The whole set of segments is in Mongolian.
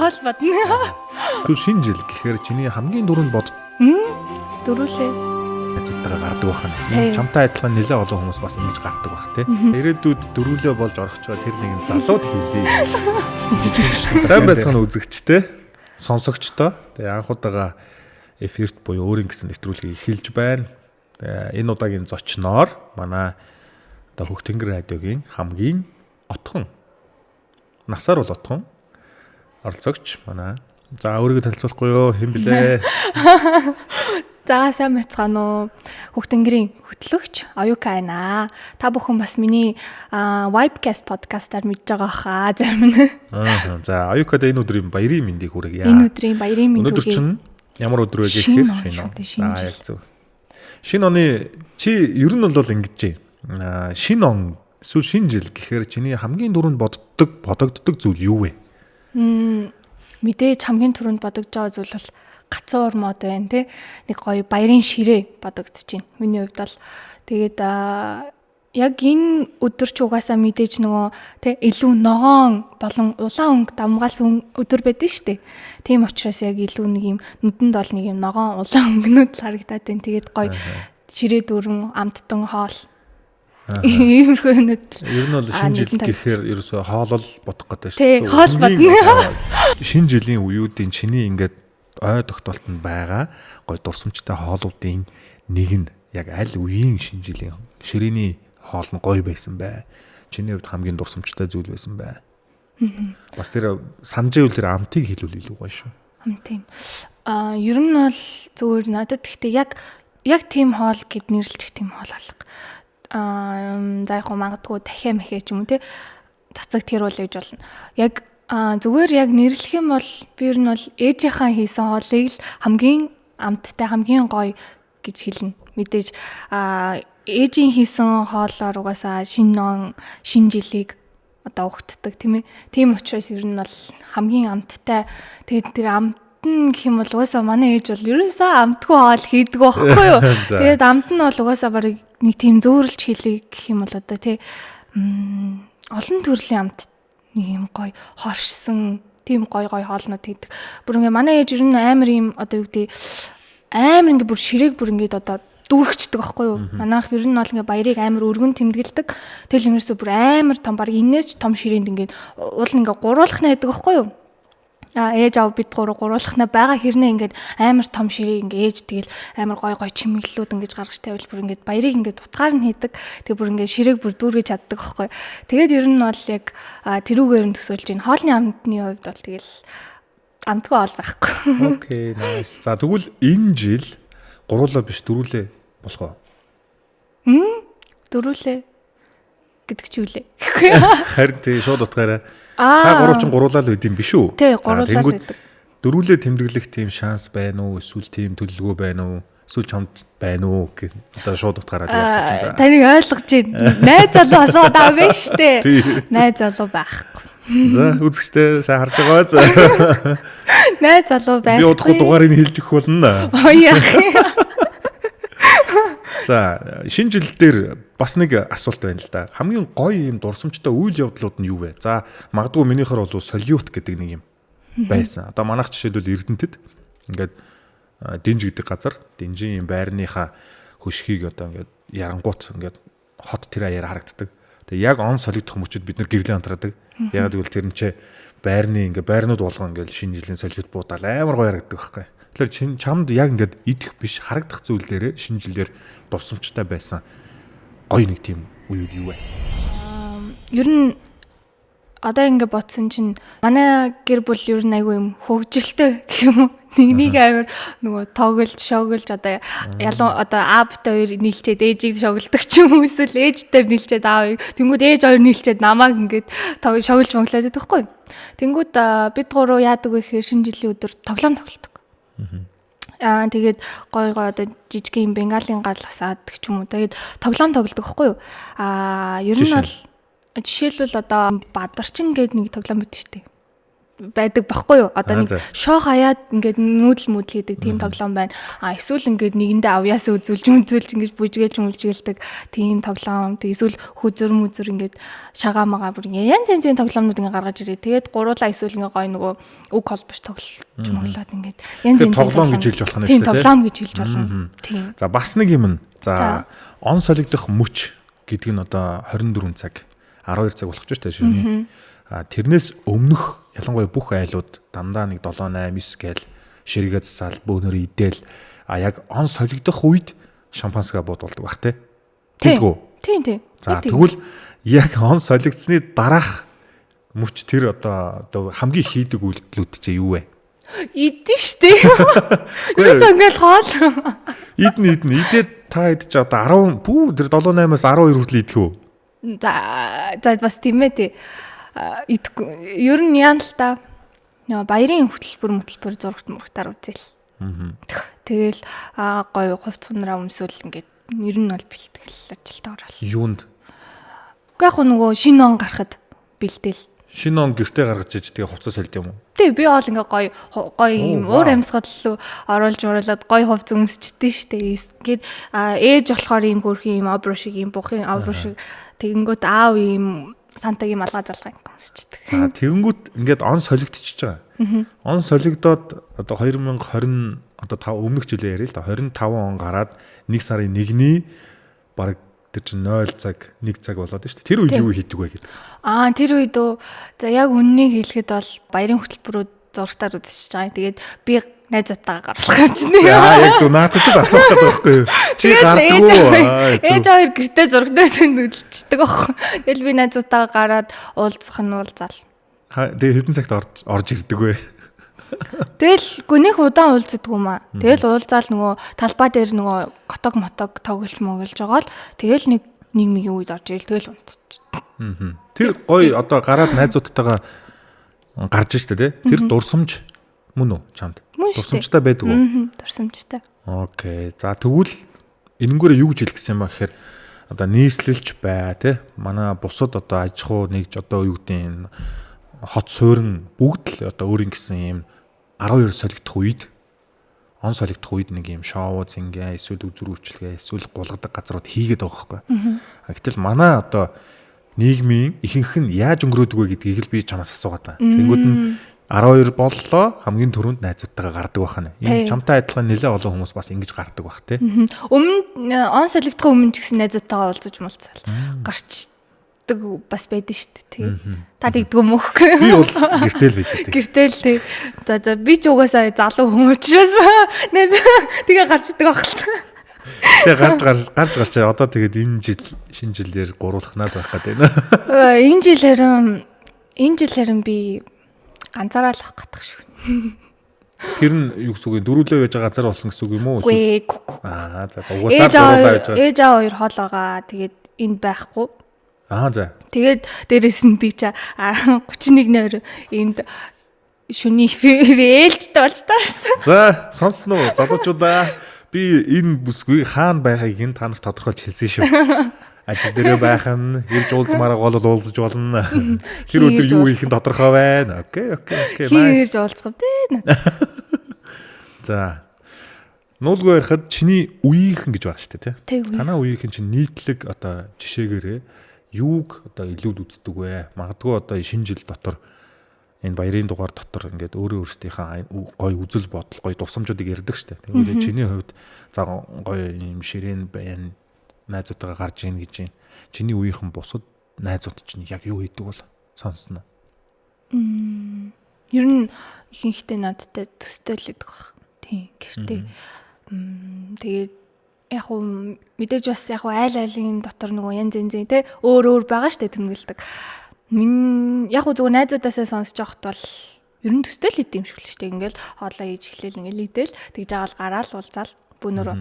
Хоол бодно. Түр шинэ жил гэхээр чиний хамгийн түрүүнд бод Дөрүүлээ. найзуудтайгаа гардаг байх нь. Тийм. Чамтай адилхан нэлээд олон хүмүүс бас ингэж гардаг байх тий. Ирээдүйд дөрүүлээ болж орох ч байгаа тэр нэгэн залууд хэлье. Сайн байцгаана үзэгчтэй, сонсогчтой. Тэгээ анх удаага эфирт буюу өөрийн гэсэн нэвтрүүлгийг эхэлж байна. Тэгээ энэ удаагийн зочноор манай одоо Хөх Тэнгэр радиогийн хамгийн отхон насаар бол отхон оролцогч манай за өөрийгөө танилцуулахгүй юу хэн блэ? За сайн байцгаана уу. Хөх Тэнгэрийн хөтлөгч Оюка байна. Та бүхэн бас миний Vibecast podcast-аар мэдж байгаа хаа зарим нь. Аа за Оюкад энэ өдрийн баярын мэндийг хүргье. Энэ өдрийн баярын мэнд Өнөөдөр хүргэе. чинь ямар өдөр вэ Шинэ гэхээр он шинэ шүү он. дээ, шинэ За жил. яг зөв. Шинэ оны чи ер нь бол ингэж юм. Шинэ он эсвэл шинэ жил гэхээр чиний хамгийн түрүүнд боддог, бодогддог зүйл юу вэ? Мэдээж хамгийн түрүүнд бодогдож байгаа зүйл бол гацуур мод байна тий. Нэг гоё баярын ширээ бодогдож байна. Миний хувьд бол тэгээд яг энэ өдөр ч угаасаа мэдээж нөгөө тий илүү ногоон болон улаан өнгө дамгаалсан өдөр байдаг шүү дээ. Тийм учраас яг илүү нэг юм нүдэнд бол нэг юм ногоон улаан өнгөнүүд л харагдаад байна. Тэгээд гоё ширээ дүүрэн амттан хоол. Иймэрхүү юмнууд л Ер нь бол шинэ жил нүдэнд гэхээр ерөөсөө хоолол бодох гэдэг шүү Тий, дээ. хоол бодно. Шинэ жилийн үеүүдийн чиний ингээд ой тогтоолтонд байгаа гой дурсамжтай хоолуудын нэг нь яг аль үеийн шинэ жилийн ширээний хоол нь гоё байсан бай. Чиний хувьд хамгийн дурсамжтай зүйл байсан бай. Бас тэр санаж ивэл тэр амтыг хэлвэл илүү гоё шүү. Хамтын. Ер нь бол зүгээр надад гэхдээ яг тийм хоол гэд нэрлэх тийм хоол алга. За яг хөө магадгүй дахиа мэхэ ч юм уу те цацаг тэр үл гэж болно. Яг зүгээр яг нэрлэх юм бол би ер нь бол ээжийнхаа хийсэн хоолыг л хамгийн амттай хамгийн гоё гэж хэлнэ. Мэдээж ээжийн хийсэн хоолоор угаасаа шинэ он шинэ жилийг одоо угтдаг тийм ээ. Тийм учраас ер нь бол хамгийн амттай. Тэгээд тэр амт нь гэх юм бол угаасаа манай ээж бол ерөөсөө амтгүй хоол хийдэг байхгүй юу. За. Тэгээд амт нь бол угаасаа барыг нэг тийм зөөрөлж хийлээ гэх юм бол одоо тий олон төрлийн амт нэг юм гоё хоршсон тийм гоё гоё хоолнууд хийдэг. Бүр ингээ манай ээж ер нь амар юм одоо юу гэдэг амар ингээ бүр ширээг бүр ингээд одоо дүүрхчдэг байхгүй юу? Манайх ер нь бол ингээ баярыг амар өргөн тэмдэглэдэг. Тэгэл ерөөсөө бүр амар том баг энэс ч том ширээнд ингээд уул ингээ гуруулах найдаг байхгүй юу? Ээж аав бид гурав гуруулахна байгаа хэрнээ ингээд амар том ширээ ингээ ээж тэгэл амар гой гой чимэглэлүүд ингэж гаргаж тавил бүр ингээд баярыг ингээд утгаар нь хийдэг. Тэгээ бүр ингээд ширээг бүр дүүргэж чаддаг байхгүй. Тэгээд ер нь бол яг тэрүүгээр нь төсөөлж байна. Хоолны амтны хувьд бол тэгэл амтгүй ол байхгүй. Окей, nice. За тэгвэл энэ жил гуруулаа биш дөрүүлээ болох уу? Дөрүүлээ гэдэг чи юу лээ? Харин тий шууд утгаараа та гурав чин гуруулаа л байд юм биш үү? Тий, За, гуруулаа л тэнгүүд байдаг. Дөрүүлээ тэмдэглэх тийм шанс байна уу? Эсвэл тийм төлөвлөгөө байна уу? Эсвэл чамд байна уу гэх одоо шууд утгаараа тэгээ асууж байна. Таныг ойлгож байна. Найз залуу асууад байгаа юм шүү дээ. Тий. Найз залуу байхгүй. За үзэгчтэй сайн харж байгаа за. Найз залуу байхгүй. Би удахгүй дугаарыг хэлж өгөх болно. Яах юм. За шинэ жил дээр бас нэг асуулт байна л да. Хамгийн гоё юм дурсамжтай үйл явдлууд нь юу вэ? За магадгүй минийхэр бол солиут гэдэг нэг юм байсан. Одоо манайх жишээлбэл Эрдэнэтэд ингээд Динж гэдэг газар динжийн юм байрныхаа хөшгийг одоо ингээд ярангуут ингээд хот тэр аяар харагддаг. Тэгээ яг он солигдох мөчөд бид нар гэрлэн антраадаг. Яг гэвэл тэр нь ч байрны ингээд байрнууд болгон ингээд шинэ жилийн солиут буудаал амар гоё харагддаг байхгүй. Тэгэхээр чин чамд яг ингээд идэх биш харагдах зүйл дээрээ шинэ жилээр дурсамжтай байсан гоё нэг тийм үе юу вэ? Ер нь одоо ингэ бодсон чинь манай гэр бүл ер нь айгүй юм хөгжилтэй гэх юм уу. Нэг амар нөгөө тоглож, шоглож одоо ялан одоо аавтай хоёр нийлчээд ээжийг шоглодог ч юм уу эсвэл ээж дээр нийлчээд аавыг тэнгүүд ээж хоёр нийлчээд намайг ингээд шоглож монглоод байдаг хгүй. Тэнгүүд бид гурав яадаг вэ гэхээр шинэ жилийн өдөр тоглоом тоглодог. Тэгээд гой гой одоо жижиг юм бенгалийн гал асаадаг ч юм уу. Тэгээд тоглоом тоглодог хгүй юу? Ер нь бол жишээлбэл одоо бадарчин гэдэг нэг тоглоом байдаг шүү дээ. байдаг баггүй юу? Одоо нэг шоо хаяад ингээд нүүдэл мүдэл хийдэг тийм тоглоом байна. А эсвэл ингээд нэгэндээ авьяас үзүүлж үзүүлж ингээд бүжгэлж мүжгэлдэг тийм тоглоом. Тэг эсвэл хөзөр мүзөр ингээд шагаа магаа бүр ингээд янз янзын тоглоомнууд ингээд гаргаж ирээ. Тэгээд гуруулаа эсвэл ингээд гой нөгөө үг холбож тоглож моглоод ингээд янз янзын тоглоом гэж хэлж болох нь шүү дээ. Тийм, тоглоом гэж хэлж болно. Тийм. За бас нэг юм нь. За он солигдох мөч гэдэг нь одоо 24 цаг 12 цаг болох ч шүү дээ шөнийн. А тэрнээс өмнөх ялангуяа бүх айлууд дандаа нэг 7 8 9 гээл ширгээ засаал бөөнөр идээл а яг он солигдох үед шампанскаа буудулдаг бах те. Тэгдэггүй. Тийм тийм. За тэгвэл яг он солигдсны дараах мөч тэр одоо хамгийн хийдэг үйлдэлүүд чи юу вэ? Идэн штэ. Юус ингээл хоол. Идэн идэн идээд та хэд ч одоо 10 бүү тэр 7 8-аас 12 хүртэл идэх үү? За бас тийм ээ тий. Идэхгүй. Ер нь яана л та. Нөгөө баярын хөтөлбөр зурагт мөрөгтөр үзэл. Тэгэл гоё хувцснараа өмсөөл ингээд ер нь бол бэлтгэл ажилд орол. Юунд? Үгүй яг нөгөө шинэ он гарахад бэлдээл. Шинэ он гэртээ гаргаж иж тэгээ хувцас сольд юм уу? Тий, би бол ингээ гоё гоё юм уур амьсгал руу оруулж мууруулад гоё хувц өмсчихдээ штэ. Ингээд ээж болохоор ийм хөөрхөн ийм обруу шиг ийм бухын обруу шиг тэгэнгүүт аав ийм Сантагийн малгай залгаа ингээ өмсчихдээ. За тэгэнгүүт ингээд он солигдчихж байгаа. Он солигдоод одоо 2020 одоо та өмнөх жилээ яриа л да 25 он гараад 1 сарын 1-ний бараг тэр чинь 0 цаг 1 цаг болоод шүү дээ. Тэр үед юу хийдэг вэ гэдэг. Аа тэр үед үү. За яг үннийг хэлэхэд бол баярын хөтөлбөрүүд зурагтаар үзчихэж байгаа. Тэгээд би найзуудтайгаа гарах гэж байна. За яг зөв наадах чинь асуух гэдэг байхгүй юу? Чи гардаггүй. Ээж хоёр гэртээ зурагтаа зөндөлчдөг аахгүй. Тэгэл би найзуудтайгаа гараад уулзах нь уулзаал. Тэгээ хэдэн цагт орж ирдэг вэ? Тэгэл гүнийх удаан уулздаг юм аа. Тэгэл уулзаал нөгөө талбай дээр нөгөө котог мотог тоглож моглож байгаа л тэгэл нэг мигийн үед орж ирэл тэгэл унтчих. Тэр гоё одоо гараад найзуудтайгаа гарч штэ тий. Тэр дурсамж мөн үү чамд? Дурсамжтай байдаг уу? Дурсамжтай. Окей. За тэгвэл энэнгүүрээ юу гэж хэлэх гэсэн юм ба гэхээр одоо нийслэлч бай тий. Манай бусад одоо аж ахуй нэгж одоо юу гэдэг нь хот суурин бүгд л одоо өөрийн гэсэн юм 12 солигдох үед он солигдох үед нэг юм шоу зингээ эсвэл үзүр үйлчилгээ эсвэл гулгадаг газрууд хийгээд байгаа байхгүй. Гэтэл манай одоо нийгмийн ихэнх нь яаж өнгөрөөдөг вэ гэдгийг л би чамаас асуугаад байна. Тэнгүүд нь 12 боллоо хамгийн түрүүнд найзуудтайгаа гардаг байх нь. Энэ чамтай адилхан нэлээд олон хүмүүс бас ингэж гардаг байх тий. Өмнө он солигдох өмнө ч гэсэн найзуудтайгаа уулзаж муулцаал гарч бас байдэн шүү дээ тий. Та тэгдэг юм уу? Би бол гэртэл байж байгаа. Гэртэл тий. За би ч угаасаа залуу хүн учраас тэгээ гарчдаг байх л та. Тэгээ гарч гарч одоо тэгээд энэ жил шинэ жилээр гуруулхнаа байх гэдэг байна. Энэ жил харин би ганцаараа л ах гэдэг шүү. Тэр нь юу гэсэн үг юм? Дөрүлөө байж байгаа газар болсон гэсэн үг юм уу? Үгүй. Аа за угаасаа дөрүлөө байж байгаа. Ээж аа хоёр хол байгаа. Тэгээд энд байхгүй. Аа за. Тэгээд дээрэс нь би ча 31 нойр энд шүний эфир ээлжтэй болж таарсан. За сонсноо залуучуудаа би энэ бүсгүй хаана байгааг энэ та нарт тодорхойлж хэлсэн шүү. Ажил дээрээ байх нь ирж уулзмаараа гол уулзаж болно. Тэр өдөр юу хийх нь тодорхой байна. Окей. Nice. Ирж уулзах вэ? За. Нуулгүй ярихад чиний үеийнхэн гэж байгаа шүү дээ, тий? Танаа үеийнхэн чинь нийтлэг одоо жишээгээрээ юуг одоо илүүд үздэг вэ? Магадгүй одоо шинэ жил дотор энэ баярын дугаар дотор ингээд өөрөө өөрсдийнхээ гоё үзэл бодол, гоё дурсамжуудыг ярьдаг штэ. Тэгвэл чиний хувьд за гоё юм ширээн байна, найзуудтайгаа гарч ийн гэж юм. Чиний үеийнхэн бусад найзууд чинь яг юу хийдэг бол сонсноо? Ер нь ихэнхдээ надтай төстэй л гэдэг баг. Тийм, гэртээ. Тэгээд яг уу мэдээж бас яг уу айл айлын дотор нөгөө янз янзын те өөр өөр байгаа штэ тэмдэглэдэг. Минь яг уу зүгээр найзуудаасаа сонсож явахт бол ер нь төстэй л идэм юм шиг л штэ. Ингээл хоолоо хийж эхлээл ингээл идэл тэгж агаал гараал уулзаал бөөнөрөө.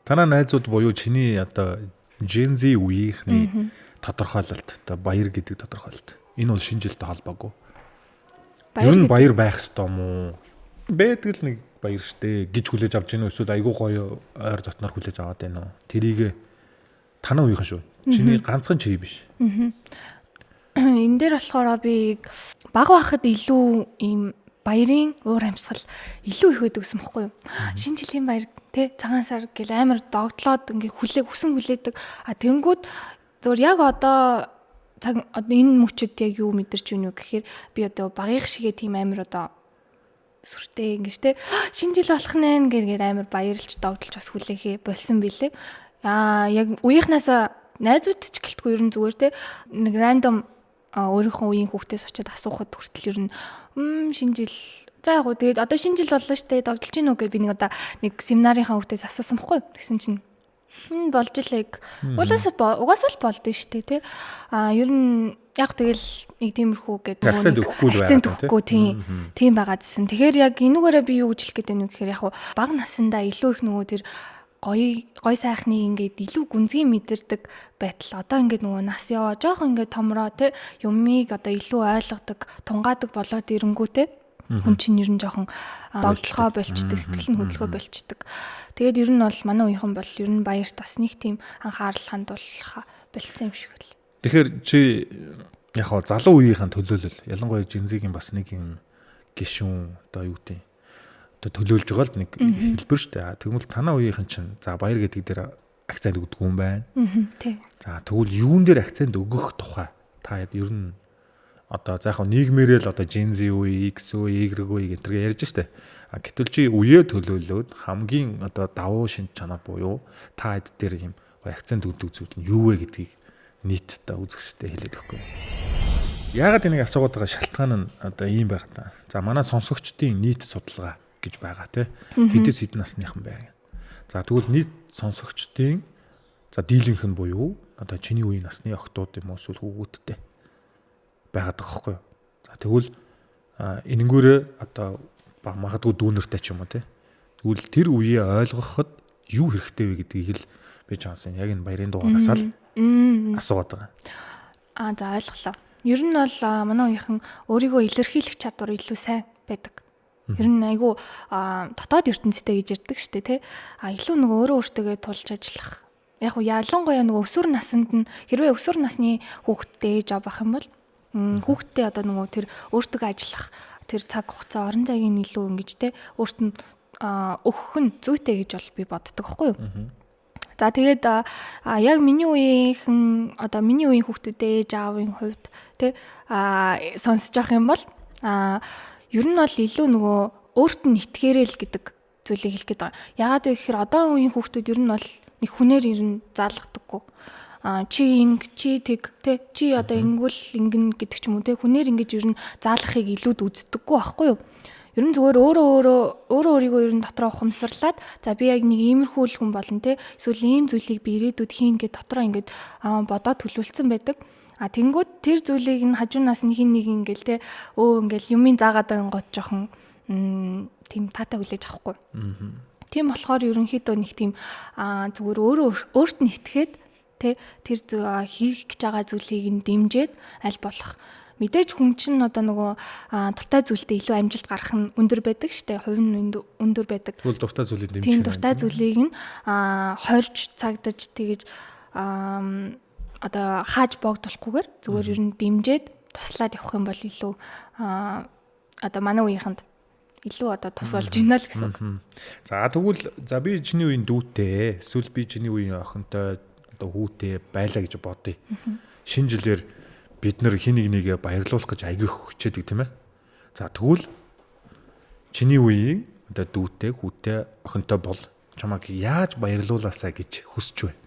Танаа найзууд буюу чиний одоо Gen Z үеийнхний тодорхойлолт одоо баяр гэдэг тодорхойлолт. Энэ бол шинэ жилтэй холбоогүй. Ер нь баяр байх ёстой юм уу? Байдаг л нэг баяр штэ гэж хүлээж авч гинөө эсвэл айгүй гоё ойр дотноор хүлээж аваад байна уу? Тэрийг танаа үеийнхэн шүү. Чиний ганцхан чи биш. Энэ дээр болохоор би баг байхад илүү ийм баярын уур амьсгал илүү их байдаг гэсэн бохгүй юу? Шинэ жилийн баяр тэ цагаан сар гэл амар догтлоод ингээ хүлээг хүсэн хүлээдэг. А тэнгүүд зөвөр яг одоо цаг одоо энэ мөчөд яг юу мэдэрч байна вэ гэхээр би одоо багийнх шигээ тийм амар одоо сүртэй ингэж те шинэ жил болох нэ гэхээр амар баярлж догтлж бас хүлээхээ болсон билээ. Аа яг үеийнхнаас найзууд ч гэлтгүй ер нь зүгээр те нэг рандом өөрийнхөө үеийн хүүхдээс очиод асуухад хүртэл ер нь шинэ жил за яг гоо тэгээд одоо шинэ жил боллоо штэ догдолж гин үү гэж би нэг одоо нэг семинарынхаа хүүхдээс асуусан бохгүй. Тэгсэн чинь болж илэг. Угаасаа л болдсон штэ тий. А ер нь яг тэгэл нэг тиймэрхүү гэдэг акцент өгөхгүй л акцент өгөхгүй тийм байгаа гэсэн. Тэгэхээр яг энүүгээрээ би юу гэж хэлэх гээд байна вэ гэхээр яг бага насндаа илүү их нөгөө тэр гоё гой сайхныг ингээд илүү гүнзгий мэдэрдэг байтал одоо ингээд нөгөө нас яваа жоохон ингээд томроо те юмыг одоо илүү ойлгодог, тунгаадаг болоод ирэнгүү те хүн чинь ер нь жоохон догдлохоо болчдөг, сэтгэл нь хөдөлгөө болчдөг. Тэгээд ер нь бол манай үеийнхэн бол ер нь баярт бас нэг тийм анхаарал хандуулах болцсон юм шиг л. Тэгэхээр чи яг хаа залуу үеийнхэн төлөөлөл ялангуяа Gen Z-ийн бас нэг юм гишүүн одоо юу гэдэг одоо төлөөлж байгаа л нэг хэлбэр шүү дээ. Тэгвэл танаа үеийнхэн чинь за баяр гэдэг дээр акцент өгдөг юм байна. Тий. За тэгвэл юун дээр акцент өгөх тухай та ер нь одоо за яг нийгмээрээ л одоо Gen Z үе, X үе, Y үе гэнтэргээ ярьж штэ. А гэтэл чи үеэ төлөөлөөд хамгийн одоо давуу шинж чанар буюу та хэд дээр юм гоё акцент өгдөг зүйл нь юу вэ гэдгийг нийт одоо үзэгчдэд хэлээд өгөхгүй. Яагаад энийг асуугаад байгаа шалтгаан нь одоо ийм байх та. За манай сонсогчдын нийт судалгаа гэж байгаа тий. Хэдээс хэдэн насныхан байна. За тэгвэл нийт сонсогчдын за дийлэнх нь буюу одоо чиний үеийн насны охтууд юм уу эсвэл хүүхдүүдтэй байгаад байгаа байхгүй юу. За тэгвэл энэнгүүрээ одоо магадгүй дүүнертэй ч юм уу тий. Тэгвэл тэр үеэ ойлгоход юу хэрэгтэй вэ гэдгийг л би Johnson яг энэ баярын дугаараас л асуугаад байгаа. Аа за ойлголоо. Ер нь бол манай үеийнхэн өөрийгөө илэрхийлэх чадвар илүү сайн байдаг. Ер нь айгүй дотоод ертөнцтэй гэж ярьдаг штэ тий. А илүү нөгөө өөрөө өөртөөгөө тулж ажиллах. Яг уу ялангуяа нөгөө өсвөр наснд нь хэрвээ өсвөр насны хүүхэдтэй ээж авах юм бол хүүхэдтэй одоо нөгөө тэр өөртөө ажиллах тэр цаг хугацаа орон зайг нь илүү ингэж те өөрт нь өгөх нь зүйтэй гэж бол би боддог байхгүй юу. За тэгээд яг миний үеийнхэн одоо миний үеийн хүүхдүүдээ ээж аавын хувьд те сонсож явах юм бол ер нь бол илүү нөгөө өөрт нь итгээрэй л гэдэг зүйлийг хэлэх гээд байгаа. Яагаад вэ гэхээр одоо үеийн хүүхдүүд ер нь бол нэг хүнээр ер нь заалгадаггүй. Чи инг чи тэг те чи одоо ингүүл ингэн гэдэг ч юм уу те хүнээр ингэж ер нь заалгахыг илүүд үздэггүй байхгүй юу? Ер нь зүгээр өөрөө өөрийгөө ер нь дотроо ухамсарлаад за би яг нэг иймэрхүү л хүн болно те эсвэл ийм зүйлийг би ирээдүйд хийн гэд дотроо ингээд бодоод төлөвлөсөн байдаг. А тэнгууд тэр зүйлийг нь хажуунаас нь хин нэг ингээл те өө ингээл юмын заагаад байгаа гот жоохон тийм таатай хүлээж авахгүй. Тийм болохоор ерөнхийдөө нэг тийм зүгээр өөрөө өөрт нь итгээд тэ тэр хийх гэж байгаа зүйлийг нь дэмжиж аль болох мэдээж хүн чинь одоо нөгөө дуртай зүйлдээ илүү амжилт гаргах нь өндөр байдаг штэ хувь нь өндөр байдаг. Тэгвэл дуртай зүйлийг дэмжих. Тийм дуртай зүйлийг нь хорж цагдаж тэгэж одоо хааж боогдуулахгүйгээр зүгээр ер нь дэмжиж туслаад явах юм бол илүү одоо манай үеийнхэнд илүү одоо тус болж байна л гэсэн үг. За тэгвэл за би чиний үеийн дүүтэй эсвэл би чиний үеийн охинтой одоо хүүтэй байлаа гэж бодъё. Шинэ жилээр бид нэр хин нэг нэгэ баярлуулах гэж аягүй хичээдэг тийм ээ. За тэгвэл чиний үеийн одоо дүүтэй, хүүтэй, охинтой бол чамайг яаж баярлуулаасаа гэж хүсэж байна?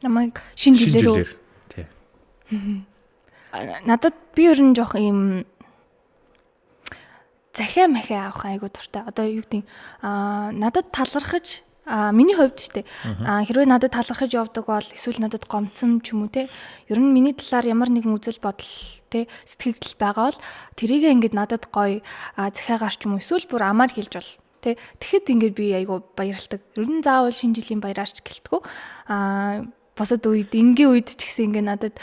Намайг шинэ жилээр тий. Надад би ер нь жоох юм захиа махиа авах айгуу дуртай. Одоо юу гэдэг надад талархаж миний хувьд ч те хэрвээ надад талархаж явдаг бол эсвэл надад гомцсон ч юм уу те ер нь миний талаар ямар нэгэн үзэл бодол те сэтгэгдэл байгаа бол тэрийг ингээд надад гоё захиагаар ч юм уу эсвэл бүр амаар хэлж бол те тэгэхэд ингээд би айгу баярлдаг. Ер нь заавал шинэ жилийн баяраарч гэлтгүү. Бусад үед энгийн үед ч гэсэн ингээд надад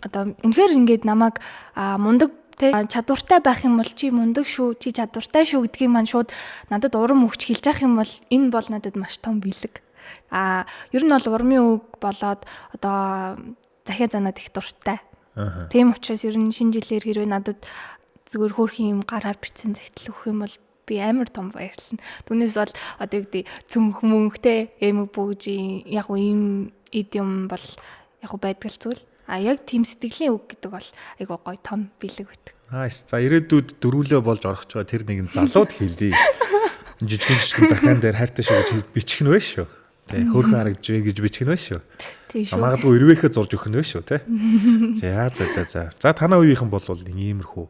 одоо үнэхээр ингээд намайг мундаг тэ чадвартай байх юм бол чи мундаг шүү, чи чадвартай шүү гэдгийг маань шууд надад урам өгч хэлж явах юм бол энэ бол надад маш том бэлэг. Ер нь бол урмын үг болоод одоо Захиа занаад их дуртай. Тийм учраас ер нь шинэ жилээр хэрвээ надад зүгээр хөөрхөн юм гараар бичсэн захидал өгөх юм бол би амар том баярлна. Түүнээс бол одоо юу гэдэг цүнх мөнхтэй эмэг бүгжийн яг уу ийм эд юм бол яг уу байдаг л зүйл. А яг тийм сэтгэлийн үг гэдэг бол айгуу гоё том бэлэг байдаг. Nice. За, ирээдүйд дөрвөлөө болж орох ч байгаа тэр нэгэн залууд хэлье. Жижигэн жижигэн захаан дээр хайртай шүү гэж бичих нь вэ шүү. Тэ, хөөрхөн харагдж вэ гэж бичих нь вэ шүү. Тийм шүү. Магадгүй эрвээхээ зурж өгөх нь вэ шүү, тэ. За за за за. За, танаа үеийнхэн бол иймэрхүү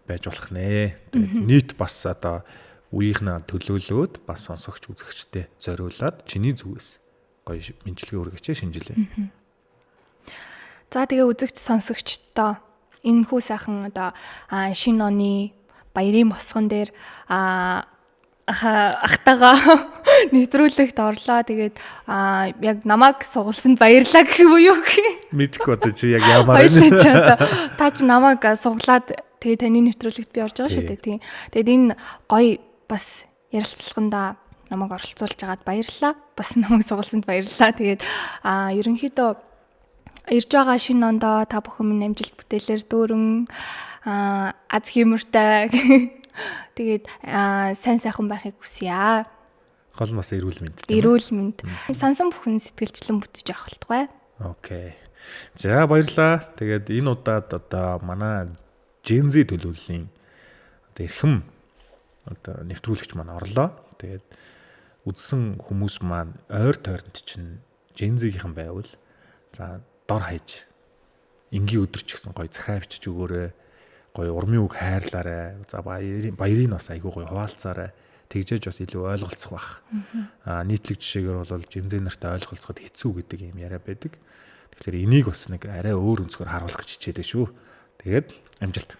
байж болох нэ. Тэгээд нийт бас одоо үеийнхнээ төлөөлөөд, бас сонсогч үзэгчтэй зориулаад чиний зүгээс гоё мэндчилгээ хүргээч шинэ жилээ. За, тэгээ үзэгч сонсогчдоо энэ хүү сайхан одоо шинэ оны баярын босгон дээр ахтайгаа нэвтрүүлэгт орлоо. Тэгээд яг намайг сугалсанд баярлаа гэх юм уу, юу гэх юм. Мэдгүй, одоо чи яг яамаар байна. Чи одоо та чи намайг сугалаад, тэгээд таны нэвтрүүлэгт би орж байгаа шүү дээ. Тийм. Тэгээд энэ гоё бас ярилцлагандаа намайг оролцуулж байгаад баярлалаа. Бас намайг сугалсанд баярлалаа. Тэгээд ерөнхийдөө ирж байгаа шинэ ондоо та бүхэн минь амжилт бүтээлээр дүүрэн, аз хиймэртэй, тэгээд сайн сайхан байхыг хүсье. Гол нь бас эрүүл мэнд. Эрүүл мэнд. Сансан бүхэн сэтгэлчлэн бүтэж явах болтугай. Okay. За, баярлалаа. Тэгээд энэ удаад одоо манай Gen Z төлөвлөлийн одоо эрхэм одоо нэвтрүүлэгч маань орлоо. Тэгээд үзсэн хүмүүс маань ойр тойронд чинь Gen Z-гийнхэн байвал, за, дор хаяж энгийн өдөр ч гэсэн гоё захиа бичиж өгөөрэй. Гоё урмын үг хайрлаарай. За, баярыг бас айгүй гоё хуваалцаарай. Тэгжээж бас илүү ойлголцох бах. Нийтлэг жишээгээр бол Gen Z нартай ойлголцоход хэцүү гэдэг юм яриа байдаг. Тэгэхээр энийг бас нэг арай өөр өнцгөр харуулах гэж хичээлээ шүү. Тэгээд амжилт.